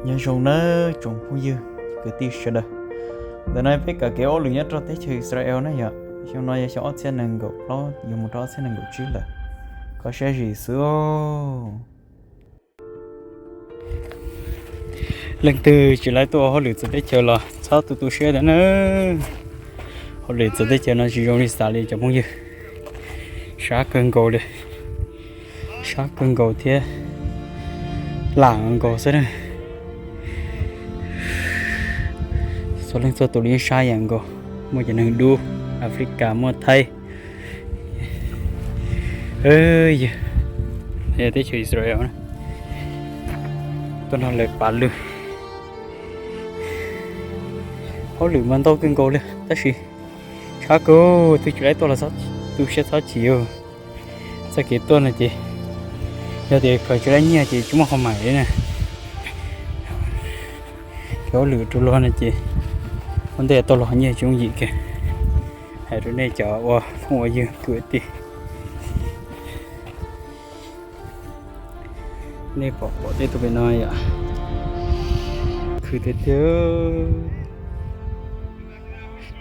Nyob zoo nawb tsoom phooj ywg kwv tij sawv daws. Ntawm no peb kawm kev ua hauj lwm nyob rau teb chaws Israel na yom. Xyoo no yog xyoo ob txhiab nees nkaum plaub yuav mus rau ob txhiab nees nkaum tsib lawm. Kho siab zim xwb. Leej twg tsis laib tuaj ua hauj lwm txawv teb chaws los txhob tu tu siab thiab na. Hauj lwm txawv teb chaws no tsis zoo li xav li cov phooj ywg. Sab kawg nkaus li. Sab kawg nkaus thiab lam nkaus xwb na. Txhua leej txhua tus li yeej sab ib yam nkaus. Muaj cov neeg dub Africa, muaj Thaib. Yog teb chaws Israel na. Tuaj nrog lawv pav lwg. Hauj lwm mas ntau kawg nkaus li tab sis sab kawg, twb tsis laib tuaj los tu siab txhob chim. Txoj kev tuaj no ces yog tias khaws tsis laib nyiaj ces tsis muaj qhov maim li na. Kev hauj lwm rau luag no ces ua ntej tuaj los nyiaj tsis yooj yim kiag. Hais rau nej cov ua phooj ua ywg kwv tij, nej pom pom tej tug pem no yom, khwv tiag tiag.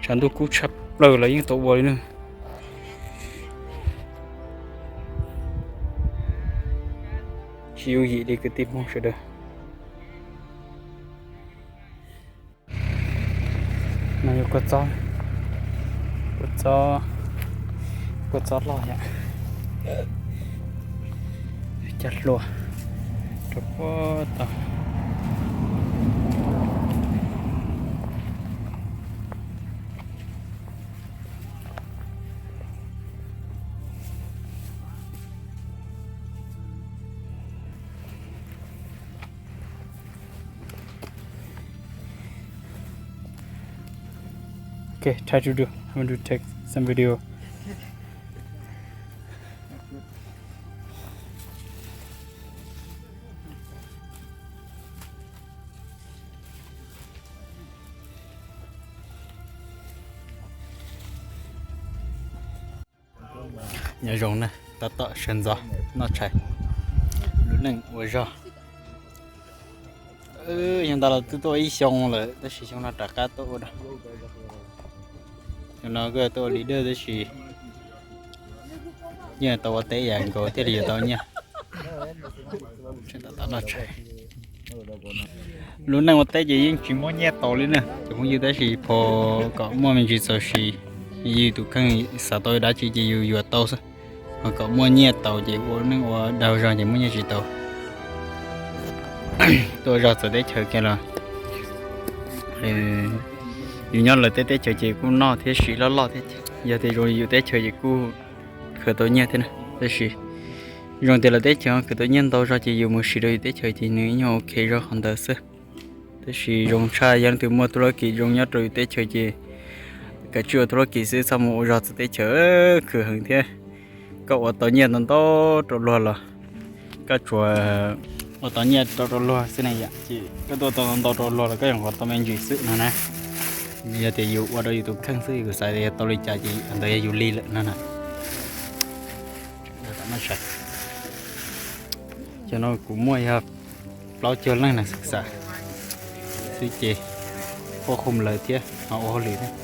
Tshav ntuj kub tshaj plaws los yeej tau ua li na. Tsis yooj yim li kwv tij Hmoob sawv daws. No yog kua txob, kua txob, kua txob loj yom. Cov hluas rau puag tod. Okay, try to do. I'm going to take some video. Nyob zoo na, tab tom sawv ntxov noj tshais, lub neej ua zog. Yog ntawd los twb tuaj ib xyoo lawm tab sis xyoo no rov qab tuaj ua dua. Xyoo no kuj tuaj ua li dawj tab sis yeej tau ua teb yam nkaus thiaj li yuav tau nyiaj. Lub neej ua teb ces yeej tsis muaj nyiaj tau li na cov phooj ywg, tab sis pom kom muaj me ntsis txaus siv, yus tus kheej xav tau dab tsi ces yus yuav tau xwb. Ho kom muaj nyiaj tau ces ua neej ua dag zog ces muaj nyiaj tsis tau. Tuaj zog txawv teb chaws kiag los yus nyob lawv tej teb chaws ces kuj noj thiab siv loj loj thiab. Yog tias zoo li yus teb chaws ces kuj khwv tau nyiaj thiab na. Tab sis zoo tias lawv teb chaws khwv tau nyiaj ntau zog ces yus mus siv rau yus teb chaws ces nws yeej ok zog qhov ntawd xwb. Tab sis zoo tshaj yog leej twg muaj tub lab kis zoo nyob rau yus teb chaws ces kav tsij ua tub lab kis xwb, txhob mus ua zog txawv teb chaws, khwv heev thiab. Koj ua tau nyiaj ntau ntau rau luag los koj tsuas ua tau nyiaj rau rau luag xwb ne yom, ces koj tuaj tau ntau ntau rau luag los koj yeej qhuav tau me ntsis xwb no na. Yog tias yus ua rau yus tus kheej xwb, yus xav tias yog tau li cas ces ntawd yog yus li lawm no na. Cov no kuv muaj yog plaub caug leej na xwb xwb ces pab qhum lawv thiab ho ua hauj lwm thiab.